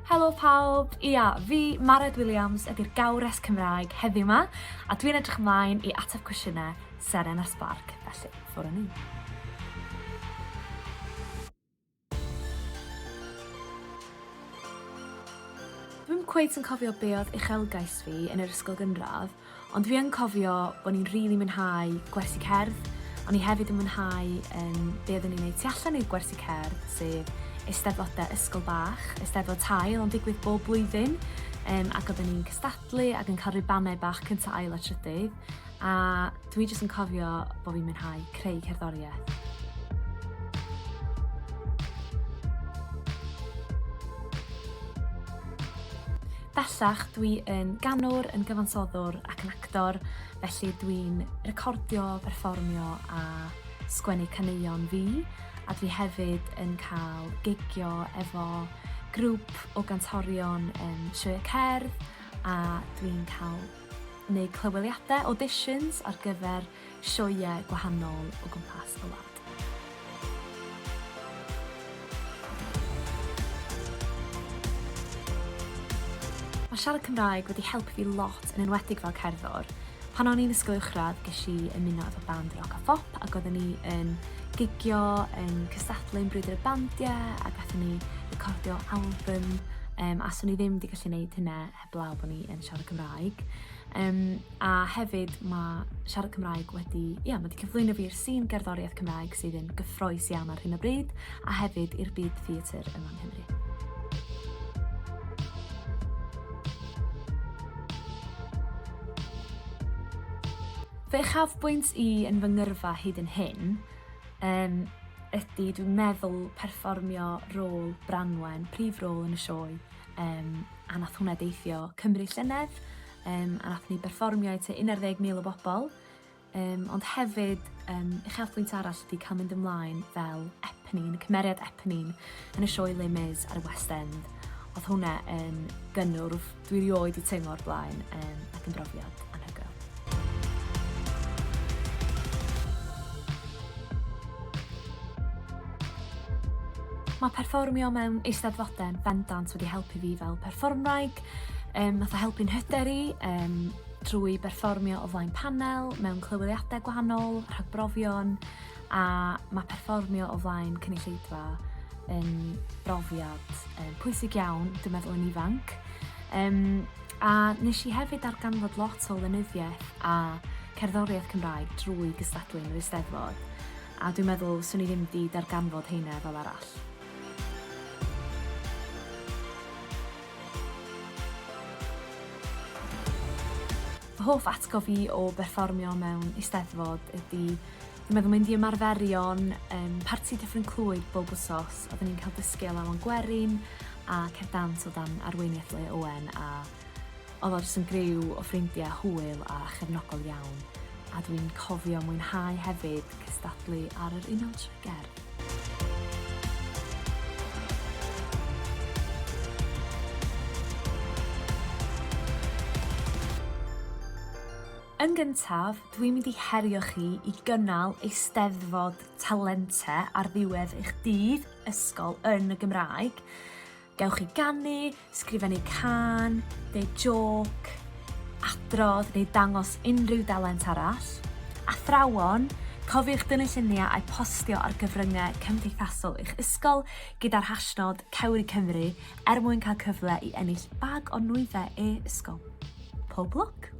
Helo pawb! Ia, fi, Mared Williams, ydy'r gawres Cymraeg heddiw 'ma, a dwi'n edrych ymlaen i ateb cwestiynau Seren a Sbarc, felly ffwr â ni. Dwi'm cweit yn cofio be oedd uchelgais fi yn yr ysgol gynradd, Ond dwi yn cofio bod ni'n rili mwynhau gwersi cerdd. O'n i hefyd yn mwynhau um, be oedden ni'n neud tu allan i'r gwersi cerdd, sef eisteddfodau ysgol bach, eisteddfod tail, ond digwydd bob blwyddyn, um, ac oedden ni'n cystadlu ac yn cael rhubanau bach cyntaf, ail a trydydd. A dwi jyst yn cofio bod fi'n mwynhau creu cerddoriaeth. Bellach dwi yn ganwr, yn gyfansoddwr ac yn actor, felly dwi'n recordio, perfformio a sgwennu caneuon fi, a dwi hefyd yn cael gigio efo grŵp o gantorion yn sioeau cerdd, a dwi'n cael wneud clyweliadau, auditions, ar gyfer sioeau gwahanol o gwmpas y wlad. Mae siarad Cymraeg wedi helpu fi lot yn enwedig fel cerddor. Pan o'n i'n ysgol uwchradd ges i ymuno efo band roc a phop ac oedden ni yn gigio, yn cystadlu yn brwydr y bandiau a gathon ni recordio album um, a swn i ddim wedi gallu gwneud hynna heblaw bod ni yn siarad Cymraeg. Um, a hefyd mae siarad Cymraeg wedi, ia, mae wedi cyflwyno fi i'r sîn gerddoriaeth Cymraeg sydd yn gyffroes iawn ar hyn o bryd, a hefyd i'r byd theatr yma yng Nghymru. Fy uchafbwynt i yn fy ngyrfa hyd yn hyn um, ydy, dwi'n meddwl, perfformio rôl Branwen, prif rôl yn y sioe, um, a nath hwnna deithio Cymru llynedd, um, a nath ni berfformio i tua 11,000 o bobl. Um, ond hefyd, um, uchafbwynt arall ydy cael mynd ymlaen fel Eponine, cymeriad Eponine yn y sioe Les Mis ar y West End. Oedd hwnna yn gynnwrf dwi rioed i teimlo o'r blaen um, ac yn brofiad anhygoel. Mae perfformio mewn eisteddfodau yn bendant wedi helpu fi fel perfformwraig. Um, nath o helpu'n hyder i um, drwy berfformio o flaen panel, mewn clyweliadau gwahanol, rhagbrofion, a mae perfformio o flaen cynulleidfa yn brofiad um, pwysig iawn, dwi'n meddwl yn ifanc. Um, A nes i hefyd darganfod lot o lenyddiaeth a cerddoriaeth Cymraeg drwy gystadlu yn yr Eisteddfod, a dwi'n meddwl 'swn i ddim 'di darganfod heina fel arall. Fy hoff atgof i o berfformio mewn Eisteddfod ydi, dwi'n meddwl mynd i ymarferion yym Parti Dyffryn Clwyd bob wsos, oedden ni'n cael dysgu alawon gwerin a cerdd dant o dan arweiniaeth Leah Owen a oedd o jyst yn griw o ffrindiau hwyl a chefnogol iawn a dwi'n cofio mwynhau hefyd cystadlu ar yr Unawd Sioe Gerdd. Yn gyntaf, dwi'n mynd i herio chi i gynnal Eisteddfod Talente ar ddiwedd eich dydd ysgol yn y Gymraeg. Gewch chi ganu, sgrifennu cân, deud jôc, adrodd neu dangos unrhyw dalent arall. Athrawon, cofiwch dynnu lluniau a'u postio ar gyfryngau cymdeithasol eich ysgol gyda'r hashnod CewriCymru er mwyn cael cyfle i ennill bag o nwyddau e-ysgol. Pob lwc!